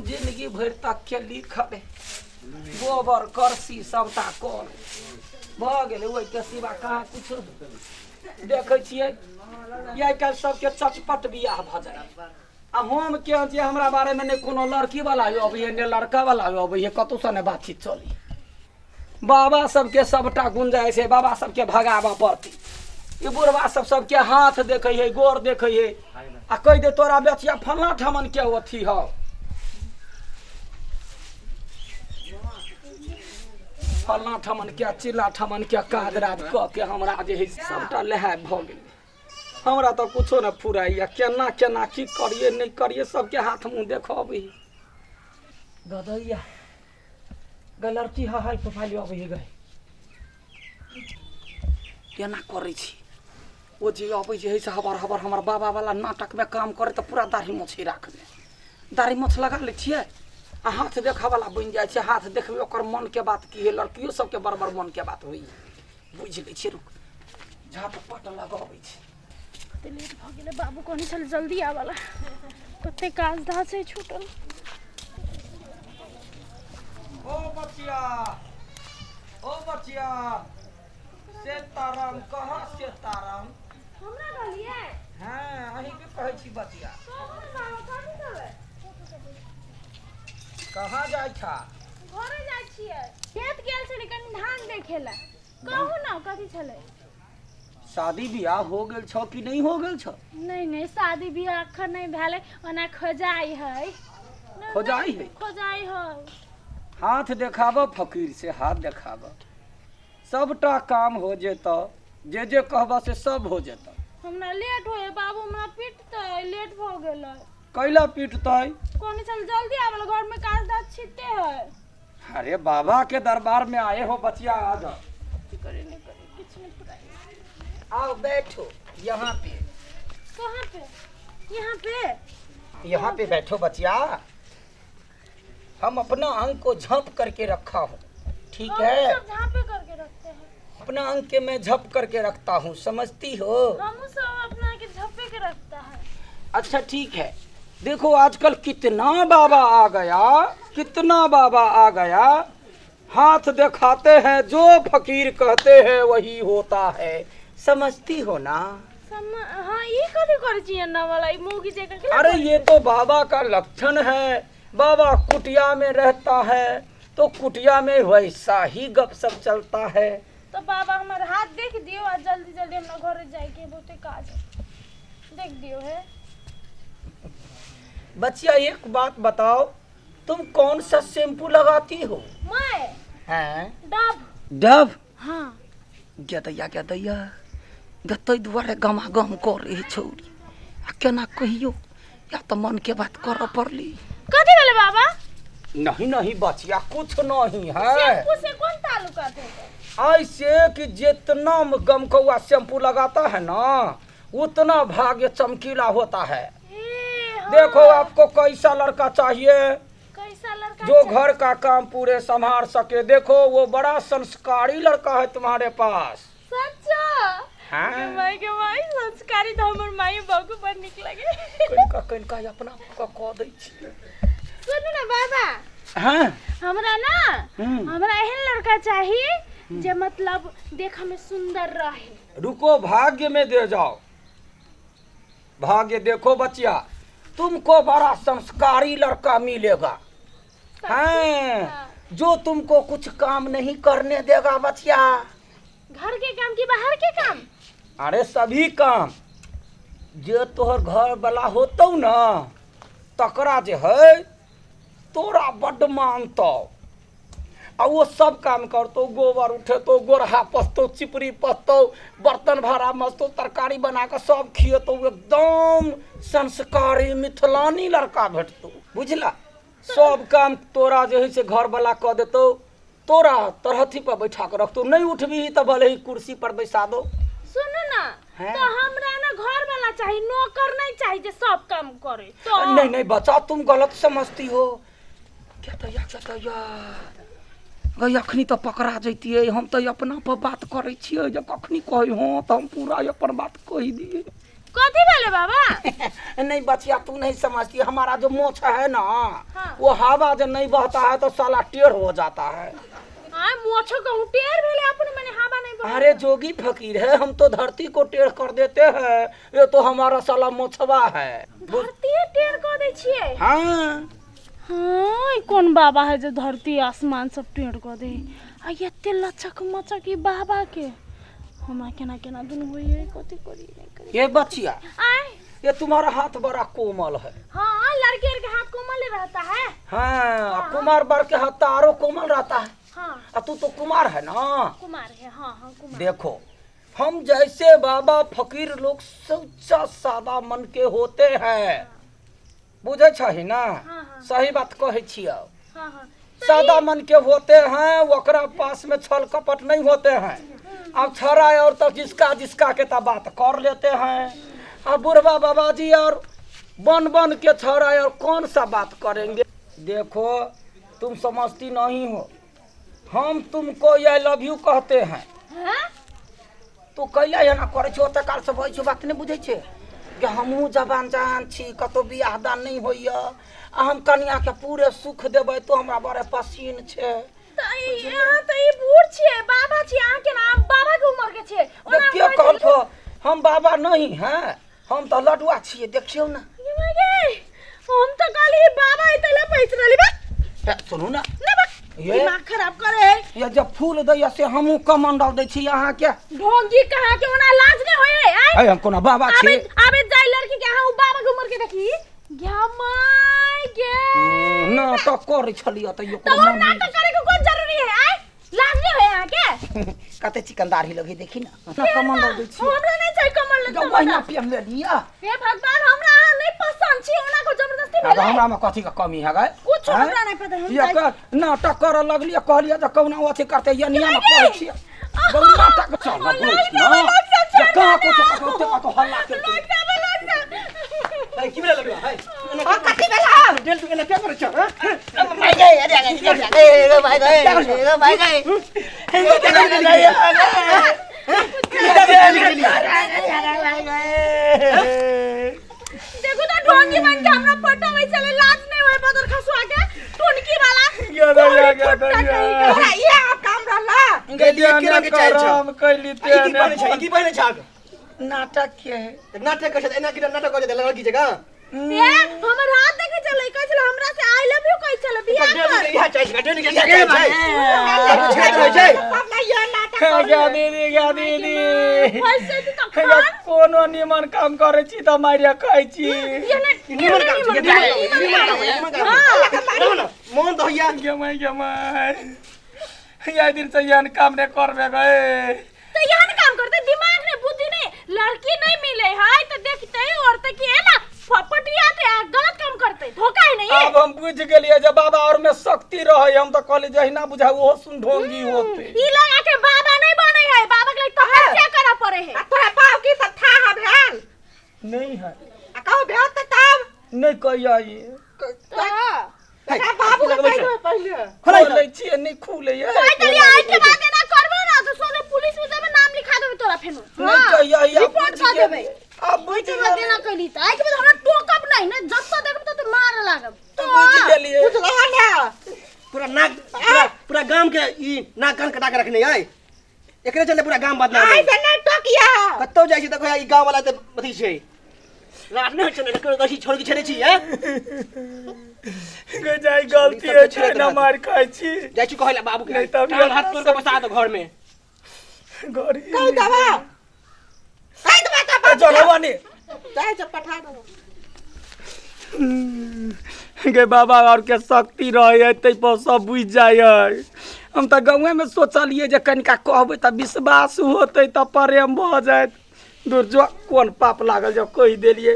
जिंदगी भरि तक के लिखल है गोबर करसी सबटा कल भऽ गेलै। ओहिके सिवा कहाँ कुछो देखै छियै। आइ काल्हि सबके चटपट बियाह भऽ जाइ आ हम के जे हमरा बारेमे नहि कोनो लड़की वाला अबैए, नहि लड़का वाला अबैए, कतहुसँ नहि बातचीत चली। बाबा सबके सबटा गुंजाइश है, बाबा सबके भगाबऽ पड़तै। ई बुढ़वा सब सबके हाथ देखै है, गोर देखै है आ कहि दे तोरा बेचिया फल्लाँ ठमन के अथी हौ, फल्लाँ ठमन के चिल्ला ठमन के काज राज कऽ के हमरा जे है सबटा लेहाय भऽ गेलै। हमरा तऽ कुछो नहि फुराइया, केना केना की करियै नहि करियै, सबके हाथ मुँह देखऽ अबै गदैया गै लड़की है हाय प्रोफाइल अबै है गै। केना करै छी ओ जे अबै जे है से हबर हबर हमर बाबा वाला नाटकमे काम करे तऽ पूरा दाढ़ी मोछ ही राखबै, दाढ़ी मोछ लगा लै छियै आ हाथ देखऽ वाला बनि जाइ छै। हाथ देखबै ओकर मनके बात की है, लड़कियो सबके बड़ बड़ मनके बात होइए, बुझि लै छियै। रुक झटपट लगबै छै। कते लेट भऽ गेलै। बाबू कहने छल जल्दी आबऽ ला, कते काज धाज छै छूटल। ओ बचिया, ओ बचिया, सीताराम कहाँ? सीताराम हमरा कहलियै? हाँ, अहीं के कहै छी बचिया। कहू ने बाबा, कथी कहबै? कहाँ जाइ छा? घरे जाइ छियै, खेत गेल छलै कनि धान देखे ला। कहू ने कथी छलै? शादी बियाह हो गेल छौ कि नहीं हो गेल छौ? नहीं नहीं, शादी बियाह अखन नहीं भेलै, ओना खोजाई है। खोजाई है? खोजाई है। हाथ देखाबऽ फकीर से, हाथ देखाबऽ, सबटा काम हो जेतऽ, जे जे कहबऽ से सब हो जेतऽ। हमरा लेट होए बाबू, हमरा पिटतै, लेट भऽ गेलै। कैला पिटतै? कहने छल जल्दी आबल, घर में काज दाज छिटे है। अरे बाबा के दरबार में आए हो बचिया, आ जाओ। की करे नहीं करे किछु नहीं फुराई। आओ बैठो यहाँ पे। कहाँ पे? यहाँ पे? यहाँ पे बैठो बचिया, हम अपना अंग को झप करके रखा हूँ, ठीक हम है? सब झाँपे करके रखते हैं। अपना अंग के मैं झप करके रखता हूँ, समझती हो? हम सब अपना के झपे के रखता है। अच्छा ठीक है। देखो आजकल कितना बाबा आ गया, कितना बाबा आ गया, हाथ दिखाते हैं, जो फकीर कहते हैं वही होता है, समझती हो ना? हाँ, ये कथी करे छी अन्ना वाला ई मौगी जेका के? अरे ये तो बाबा का लक्षण है। बाबा कुटिया में रहता है तो कुटिया में वैसा ही गप सप चलता है। तो बाबा हमार हाथ देख दियो आ जल्दी जल्दी हमरा घरे जाए के बहुते काज है। देख दियो है। बचिया एक बात बताओ, तुम कौन सा शैम्पू लगाती हो? मैं? हैं। डब। डब? हाँ। गदैया गदैया गतै दुआरे गमा गम करे है छौरी, आ केना कहियो या तऽ मन के बात करऽ पड़ली। कथी भेलै बाबा? नहीं नहीं बचिया, कुछ नहीं है। शैम्पू से कौन ताल्लुकात है? ऐसे कि जितना गमकौआ शैम्पू लगाता है ना उतना भाग्य चमकीला होता है। ए, हाँ। देखो आपको कैसा लड़का चाहिए? कैसा लड़का जो चाहिए? घर का काम पूरे संभाल सके। देखो वो बड़ा संस्कारी लड़का है तुम्हारे पास। सच्चा? हाँ। के माई के माई, संस्कारी तो हमर माई बाबू बड़ निक लगे। कनिका कनिका अपना कऽ कऽ दै छी। सुनू ना बाबा। हाँ। हमरा ना हमरा एहन लड़का चाहिए जे मतलब देख में सुंदर रहे। रुको, भाग्य में दे जाओ। भाग्य देखो बचिया, तुमको बड़ा संस्कारी लड़का मिलेगा। हाँ, जो तुमको कुछ काम नहीं करने देगा बचिया। घर के काम की बाहर के काम? अरे सभी काम। जे तोहर घर वाला होतौ ना तकरा जे है तोरा बड्ड मानतौ आ वो सब काम करतौ, गोबर उठेतौ, गोरहा पसतौ, चिपरी पसतौ, बर्तन भाड़ा मजतौ, तरकारी बना कऽ सब खिएतौ। एकदम संस्कारी मिथिलानी लड़का भेटतौ, बुझला? सब काम तोरा जे है से घर वाला कऽ देतौ, तोरा तरहथी पर बैठा के रखतौ, नहीं उठबही तऽ भले ही कुर्सी पर बैसा दो। सुनू ना। हैं? तो हमरा ना घर वाला चाहिए, नौकर नहीं चाहिए जे सब काम करे तो। नहीं नहीं बच्चा, तुम गलत समझती हो। क्या तैया क्या तैया गई, अखनी तऽ पकड़ा जैतियै। हम तऽ अपना पर बात करै छियै जे कखनी कहै हँ तऽ हम पूरा अपन बात कहि दियै। कथी भेलै बाबा? नहीं बचिया, तू नहीं समझती, हमारा जो मोछ है ना, हाँ। वो हवा जब नहीं बहता है तो साला टेढ़ हो जाता है। हाँ, मोछो कहूँ टेढ़ भेलै अपन मने हवा नहीं बहता। अरे जोगी फकीर है, हम तो धरती को टेढ़ कर देते हैं, ये तो हमारा साला मोछवा है। धरती टेढ़ कर दै छियै? हाँ। हाँ, ई कोन बाबा है जो धरती आसमान सब टेढ़ कर दे? आ एते लचक मचक ई बाबा के हमरा केना केना दुनू होइए, कथी करी नहीं करी। ये बचिया, आय, ये तुम्हारा हाथ बड़ा कोमल है। हाँ, लड़के के हाथ कोमल रहता है। हाँ, हाँ। कुमार बर के हाथ तो आरो कोमल रहता है। हाँ। आ तू तो कुमार है ना? कुमार है, हाँ हाँ कुमार। देखो, हम जैसे बाबा फकीर लोग सच्चा सादा मन के होते हैं, बुझे छही ना? हाँ, हाँ। सही बात कहे छियो। हाँ, हाँ। सादा मन के होते हैं, ओकरा पास में छल कपट नहीं होते हैं। अब छड़ा और तो जिसका जिसका के ता बात कर लेते हैं। अब बुढ़वा बाबा जी और बन बन के छड़ा और कौन सा बात करेंगे। देखो, तुम समझती नहीं हो, हम तुमको I love you कहते हैं। हाँ? तू कैला एना करै छौ? ओते काल से बजै छौ, बात नहि बुझै छै कि हमहूँ जवान जहान छी, कतौ बियाह दान नहि होइया आ हम कनिया के पूरे सुख देबै, तो हमरा बड़े पसीन छै। तऽ ई अहाँ तऽ ई बूढ़ छियै, बाबा छियै, अहाँ के नाम बाबा के उम्र के छियै। ओना देखियौ, कहै कहलको हम बाबा नहीं हैं, हम तऽ लडुआ छियै, देखियौ ने। ये माय गे, हम तऽ कहली बाबा है तैला पैस रहली बा। ए, सुनू ना। ना बा। ये दिमाग खराब करे है। ये जब फूल दैया से हमहूँ कमंडल दै छी अहाँके। ढोंगी कहाँ के, ओना लाज नहीं होए है, आय? है, हम कोना बाबा छी? आबे आबे जाय लड़की के, अहाँ उ बाबा के उम्र के देखी। गे my गे। नाटक करै छलियै तऽ तो वो नाटक करे के कोन जरूरी है, आय? लाज नहीं होए अहाँ के? कते चिकन दाढ़ी लगे देखी ना, ना कमंडल दै छी। हमरा नहीं चाहिए कमंडल। जब बहिना पेन ले लिया। हे भगवान, हमरा अहाँ नहीं पसंद छी, ओना को जबरदस्ती अब भेलै। हमरा में कथी के कमी है गए? कुछ आँय? हमरा नहीं पता, हम ये नाटक करऽ लगलियै, कहलियै जे कहुना अथी करतै, ये नियम कहै छियै। बहुत नाटक चल लग बोल जाबे, लग जा, जे कहाँ छोड़ कुछ दे। कतौ कतौ हल्ला लग केलकै। जाबे, लग जा। ए, की भेलै लडुआ? है, हाँ, कथी भेला? डेल तू एना क्या करै छौ, हाँ? भाई गए, अरे अरे अरे अरे भाई गए, अरे भाई गए। देखो तो ढोंगी बन के हमरा पटबै छलै, लाज नहीं होय बदर खसुआ के टोनकी वाला। गया, गया, गया, गया। तोरा ये आप काम रहला? गेलियै केना के चालि छौ? करम कैली ई की पहिने छौ? ई की पहिने छौ? नाटक के है। नाटक करै छै, एना की नाटक करै छै लड़की जकाँ? ए, हमर हाथ देखे छलै, कहै छलै हमरा से I love you कहै छलै, बियाह डेल कर। के इएह चालि छै, डेल के इएह चालि छै। छेद रहै छै। सब नहीं ये नाटक गया दीदी, गया दीदी। पैसे दी गया, तखन। कोनो निमन काम करै छी तऽ मारिया खाइ छी। ये नहीं निमन काम छै, निमन काम, निमन काम, निमन काम। हां। रहू न, मोन तऽ होइया। गेमै गेमै, यही दिन से एहन काम नहि करबे गए। तो यहन काम करते दिमाग नहीं बुद्धि नहीं, लड़की नहीं मिले है तो देखते ही औरते की है ना पटियाते आ गलत काम करते, धोखा है नहीं। आब हम बुझि गेलियै जे बाबा और में शक्ति रहै, हम तऽ कहली जहिना बुझाइ ओहो सुन ढोंगी होते। ई लगा के बाबा नहीं बने है, बाबा के लिए तपस्या करा पड़े है। आ तोरा बाप की सब था हा भेल? नहीं है। आ कहू भेल तऽ तब? नहीं कहिया ये। है, तोरा बाबू के लगबै कहि छै। देबै पहिले। खोलै खोलै छियै, नहीं खुलै है। कोई तरी आई के बाद एना करबो ना तो सोने पुलिस में देबे, नाम लिखा देबे तोरा फेनो। नहीं कहिया ये, आब रिपोर्ट बुझि कर देबे। गेलियै। आब बुझि के बाद गेलियै। एना कैली त आई के बाद हमरा टोकब नहीं ना, जब तक देखब तो मारे लागब। बुझि गेलियै। बुझलहो ने? पूरा नाक पूरा पूरा गाम के ई नाक कान कटा के रखने अइ, एकरे चलते पूरा गाम बदनाम आइ अइ। से नहि टोकिया। कतौ जाइ छी तऽ कहै ई गाँव वाला तऽ अथी छै, रात नहि होइ छै ने, ककरो दसी छोड़ के छेड़ै छी, हैं? गे जाय गलती होइ छै ना, मार खाइ छी। जाइ छी कहै लए बाबू के। नहीं तब टांग हाथ तोड़ के बसा दो घर में। गरीब कहि देबा, कहि देबा तऽ बाबू। जनवा ने जाइ छै, पठा देबो। गे बाबा और के शक्ति रहे है तै पर सब बुझि जाइ है। हम तऽ गाँवे में सोचलियै जे कनिका कहबै तऽ विश्वास होतै तऽ प्रेम भऽ जायत। दूर जो, कोन पाप लागल जब कहि देलियै।